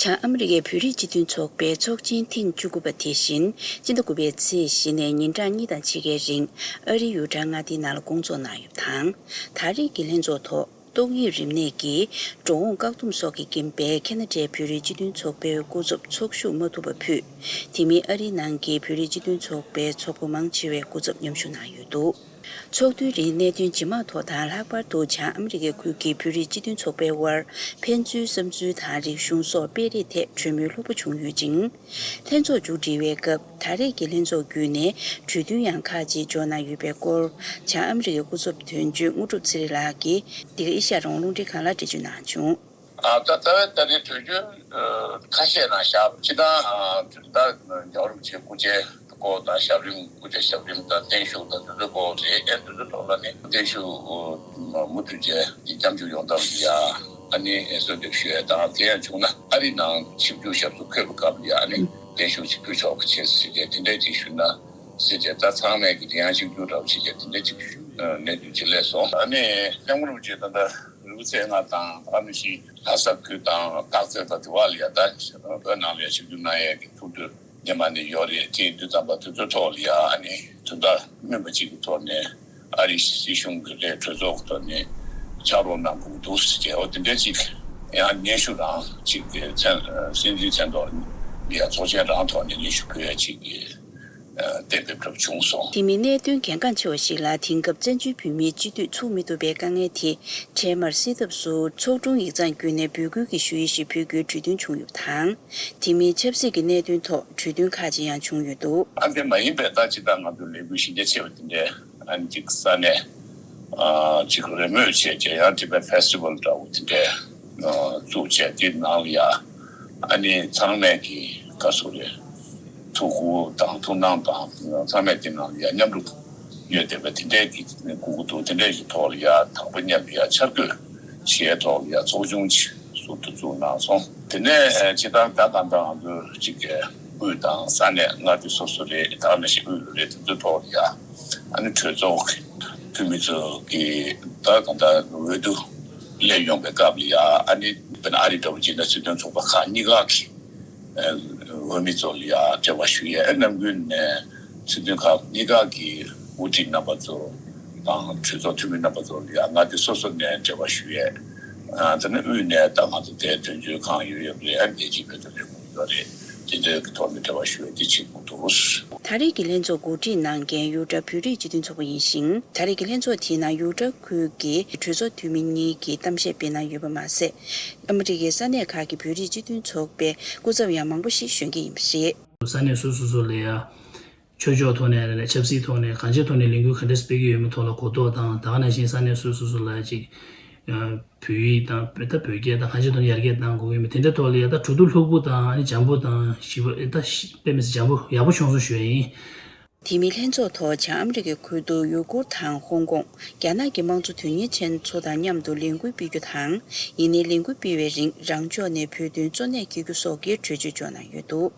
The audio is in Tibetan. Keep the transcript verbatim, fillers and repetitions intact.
བྱང་ཨ་མི་རི་ཀའི་བོད་རིགས་སྤྱི་མཐུན་ཚོགས་པའི་ཚོགས་ཆེན་ཐེངས་བཅུ་དགུ་པ་དེ་བཞིན་སྤྱི་ཟླ་དགུ་པའི་ཚེས་བཞི་ནས་ཉིན་གྲངས་གཉིས་དང་ཕྱེད་ཀའི་རིང་ཨ་རིའི་ཡུལ་གྲྭ་མངའ་སྡེའི་ནང་ལ་སྐོང་ཚོགས་གནང་ཡོད་པ་དང་། ད་རེས་ཀྱི་ལྷན་ཚོགས་ཐོག་ཏོག་དབྱིབས་རིམས་ནད་ཀྱི་འགྲོ་འོང་བཀག་སྡོམ་སོགས་ཀྱི་རྐྱེན་པས་ཁེ་ན་ཌའི་བོད་རིགས་སྤྱི་མཐུན་ཚོགས་པའི་སྐུ་ཚབ་ཚོགས་ཞུགས་མ་ཐུབ་པ་ཕུད། དེ་མིན་ཨ་རིའི་ནང་གི་བོད་རིགས་སྤྱི་མཐུན་ཚོགས་པའི་ཚོགས་པ་མང་ཆེ་བས་སྐུ་ཚབ་མཉམ་ཞུགས་གནང་ཡོད་འདུག་ཚོགས་དུས་རིང་གནད་དོན་ཇི་མང་ཐོག་དང་། ལྷག་པར་དུ་བྱང་ཨ་མི་རི་ཀའི་ཁུལ་གྱི་བོད་རིགས་སྤྱི་མཐུན་ཚོགས་པའི་དབར་ཕན་ཚུན་བསམ་ཚུལ་དང་རིག་གཞུང་སོགས་སྤེལ་རེས་ཐད་གྲོས་མོལ་ལྷུག་པོ་བྱུང་ཡོད་ཅིང་། ལྷན་ཚོགས་མཇུག་སྒྲིལ་བའི་སྐབས་ད་རེས་ཀྱི་ལྷན་ཚོགས་བརྒྱུད་ནས་གྲོས་མཐུན་ཡང་ཁག་ཅིག་འཇོག་གནང་ཡོད་པའི་སྐོར་བྱང་ཨ་མི་རི་ཀའི་སྐུ་ཚབ་དོན་གཅོད་དངོས་གྲུབ་ཚེ་རིང་ལགས་ཀྱིས་འདི་ག་ཨེ་ཤ་ཡ་རང་དབང་རླུང་འཕྲིན་ཁང་ལ་འགྲེལ་བརྗོད་གནང་བྱུང་། ཨ། ད་ལྟ་བའི་ད་རེས་གྲོས་ཆོད་ཁ་ཤས་ནང་བཞག་སྤྱིར་བཏང་ད་རྒྱལ་བ་རིན་པོ་ཆེའི་སྐུ་ཕྱྭའི་སྐོར་དང་། ཞབས་རིམ་སྐུ་ཕྱྭ་ཞབས་རིམ་དང་བརྟན་བཞུགས་དང་དེ་ཚོའི་སྐོར་རེད། ཨེ། དེ་ཚོའི་ཐོག་ལ་ནི་བརྟན་བཞུགས་མུ་མཐུད་བྱས་ཀྱི་སྐྱབས་འཇུག་ཡོང་ཐབས་ལ་ཡ་ཨ་ནི་གསོལ་འདེབས་ཞུ་ཡས་དང་། དེ་ཡང་བྱུང་ན་ཨ་རི་ནང་ཆིབས་བསྒྱུར་ཞབས་སོར་འཁོད་པའི་སྐབས་ལ་ཡ་ཨ་ནི་བརྟན་བཞུགས་ཅིག་ཕུལ་ཆོག་པ་བྱས་ཟེར་བྱས་དེ་འདྲས་ཅིག་ཞུས་ན་ཟེར་བྱས། ད་ཚང་མས་ཀྱི་དེ་ཡང་གཅིག་གྱུར་འདྲ་བོ་བྱས་བྱས་དེ་འདྲས་ཅིག་གནད་དོན་ཅིག་སླེབས་སོང་། ཨ་ནི་སྐྱབས་མགོན་རིན་པོ་ཆེ་ད་ལྟ་རི་བོ་རྩེ་ལྔ་དང་། ཨ་ནི་ཤི་ལྷ་ས་ཁུལ་དང་སྟག་རྩེ་དང་དེ་བ་ལ་ཡ་ད་བོད་ནང་ལ་ཡ་ཆིབས་བསྒྱུར་གནང་ཡས་ཀྱི་ཐུགས་འདོད་སྔོན་མ་ནས་ཡོད་རེད། དེ་ཡིན་དུས་ཙམ་པ་དེ་ཚོའི་ཐོག་ལ་ཡ་ཨ་ནི་དོན་དག་སྨིན་པ་གཅིག་གི་ཐོག་ནས་ཨ་རིའི་སྲིད་གཞུང་གི་རེད། གྲོས་ཚོགས་ཀྱི་ཐོག་ནས་ཕྱག་རོགས་གནང་དགོས་འདུག་ཟེར་བྱས། འོ་དེ་འདྲའི་ཅིག་ཡང་སྙན་ཞུ་རང་ཅིག་མཚན་སྲིད་འཛིན་མཚན་ཐོག་ནས་ཡ་ཚོགས་ཆེན་རང་ཐོག་ནས་སྙན་ཞུ་ཕུལ་ཡ་ཅིག་གི་གཏན་འབེབས་གྲུབ་བྱུང་སོང་། དེ་མིན་གནད་དོན་གལ་འགངས་ཆེ་བ་ཞིག་ལ་དེང་སྐབས་བཙན་བྱོལ་བོད་མིའི་སྤྱི་འཐུས་ཚུགས་མི་ཐུབ་པའི་དཀའ་ངལ་དེ་འཕྲལ་མར་སེལ་ཐབས་སུ་ཚོགས་དྲུང་ཡིག་ཚང་བརྒྱུད་ནས་འབོད་སྐུལ་གྱི་ཞུ་ཡིག་ཞིག་ཕུལ་རྒྱུའི་གྲོས་མཐུན་བྱུང་ཡོད་པ་དང་། དེ་མིན་ཆབ་སྲིད་ཀྱི་གནད་དོན་ཐོག་གྲོས་མཐུན་ཁག་ཅིག་ཡང་བྱུང་ཡོད་འདུག་ཨ། དེ་མ་ཡིན་པའི་ད་ཅི་ལྟར་ང་ཚོ་ལས་འགུལ་གཞི་རྒྱ་ཆེ་བ་དེ་འདྲའི་ཨ་ནི་ཅིག་ས་གནས་ཨ་ཅིག་རེས་མོས་བྱས་བྱས་ཡང་Tibet Festival འདྲ་བོ་དེ་འདྲའི་ཨ་བཙུགས་བྱས། དེ་ནང་ལ་ཡ་ཨ་ནི་ཚང་མས་ཀྱི་ག་ཟེར་རེད། ཐུགས་ཁུར་དང་ཐུགས་སྣང་དང་ཚང་མས་དེ་ནང་ལ་ཡ་མཉམ་རུབ་ཡོད་བསྡད་པ་དེ་འདྲའི་གི་དགོས་ཀྱི་འདུག་དེ་འདྲའི་གི་ཐོག་ལ་ཡ་དང་པོ་མཉམ་དུ་ཡ་འཆར་འགོད་བྱེད་ཐོག་ལ་ཡ་ཚོགས་ཆུང་ཅིག་ཟུར་དུ་བཙུགས་གནང་སོང་། དེ་ནས་ཇི་ལྟར་ད་གང་ལྟར་ང་ཚོ་གཅིག་གི་དབུས་དང་ས་གནས་མངའ་སྡེ་སོ་སོ་རེད། ད་ནང་བཞིན་དབུས་ལ་རེད། དེ་ཚོའི་ཐོག་ལ་ཡ་ཨ་ནི་གྲོས་ཚོགས་ཀྱི་འཐུས་མི་ཚོ་གི་ད་གང་ལྟར་འོས་བསྡུ་སླེབས་ཡོང་པའི་སྐབས་ལ་ཡ་ཨ་ནི་དཔེར་ན་ཨ་རི་འདྲ་བོ་བྱས་ན་སྲིད་དོན་ཚོགས་པ་ཁག་གཉིས་ཀ་གི་འོས་མི་ཚོ་ལ་ཡ་འབྲེལ་བ་ཞུ་ཡས། ཨ་ནམ་རྒྱུན་ནས་སྲིད་དོན་ཁག་གཉིས་ཀ་གི་དབུ་ཁྲིད་རྣམ་པ་ཚོ་དང་གྲོས་ཚོགས་འཐུས་མི་རྣམ་པ་ཚོ་ལ་ཡ་མངའ་སྡེ་སོ་སོ་ནས་འབྲེལ་བ་ཞུ་ཡས། ཨ། དེ་ནས་དབུས་ནས་ད་ང་ཚོ་དེ་དོན་གཅོད་ཁང་ཡོད་ཡོད་རེད། ཨ་ནི་དེ་ཅིག་བོད་དུ་ལས་ཁུངས་ཡོད་རེད། དེ་འདྲའི་གི་ཐོག་ནས་འབྲེལ་བ་ཞུ་ཡས་དེ་བྱེད་དགོས་འདུག་ད་རེས་ཀྱི་ལྷན་ཚོགས་གོ་སྒྲིག་གནང་མཁན་ཡུལ་གྲྭ་བོད་རིགས་སྤྱི་མཐུན་ཚོགས་པ་ཡིན་ཞིང་། ད་རེས་ཀྱི་ལྷན་ཚོགས་དེའི་ནང་ཡུལ་གྲྭ་ཁུལ་གྱི་གྲོས་ཚོགས་འཐུས་མི་གཉིས་ཀྱིས་གཏམ་བཤད་སྤེལ་གནང་ཡོད་པ་མ་ཟད། ཨ་མི་རི་ཀའི་ས་གནས་ཁག་གི་བོད་རིགས་སྤྱི་མཐུན་ཚོགས་པའི་སྐུ་ཚབ་ཡང་མང་པོ་ཞིག་ཞོན་གྱི་ཡིན་པ་རེད། ས་གནས་སོ་སོ་སོ་ལ་ཡ་ཆོས་ཕྱོགས་ཐོག་ནས་རེད། ཆབ་སྲིད་ཐོག་ནས་གང་ཅིའི་ཐོག་ནས་ལས་འགུལ་ག་འདྲས་སྤེལ་གྱི་ཡོད་མེད་ཐོག་ལ་གོ་རྟོགས་དང་། ད་ག་ནང་བཞིན་ས་གནས་སོ་སོ་སོ་ལ་ཅིག་ཨ་བོད་ཡིག་དང་ད་བོད་སྐད་དང་གང་ཅིའི་ཐོག་ནས་ཡར་རྒྱས་གཏང་དགོས་ཀྱི་ཡོད་མེད་དེ་འདྲའི་ཐོག་ལ་ཡ་ད་གྲོས་བསྡུར་ལྷུག་པོ་དང་ཨ་ནི་འཇམ་པོ་དང་ཞིབ་པ་ད་ཞིབ་དཔེ་མི་སྲིད་འཇམ་པོ་ཡག་པོ་བྱུང་སོང་ཞུ་ཡ་ཡིན། དེ་མིན་ལྷན་ཚོགས་ཐོག་བྱང་ཨ་མི་རི་ཀའི་ཁུལ་དུ་ཡུ་གུར་དང་ཧོང་ཀོང་། རྒྱ་ནག་གི་དམངས་གཙོ་དོན་གཉེར་ཅན་ཚོ་དང་མཉམ་དུ་ལས་འགུལ་སྤེལ་རྒྱུ་དང་། ཡིན་ནའི་ལས་འགུལ་སྤེལ་བའི་རིང་རང་ཕྱོགས་ནས་བོད་དོན་གཙོ་གནད་འཁེལ་རྒྱུ་སོགས་ཀྱི་གྲོས་ཆོད་འཇོག་གནང་ཡོད་འདུག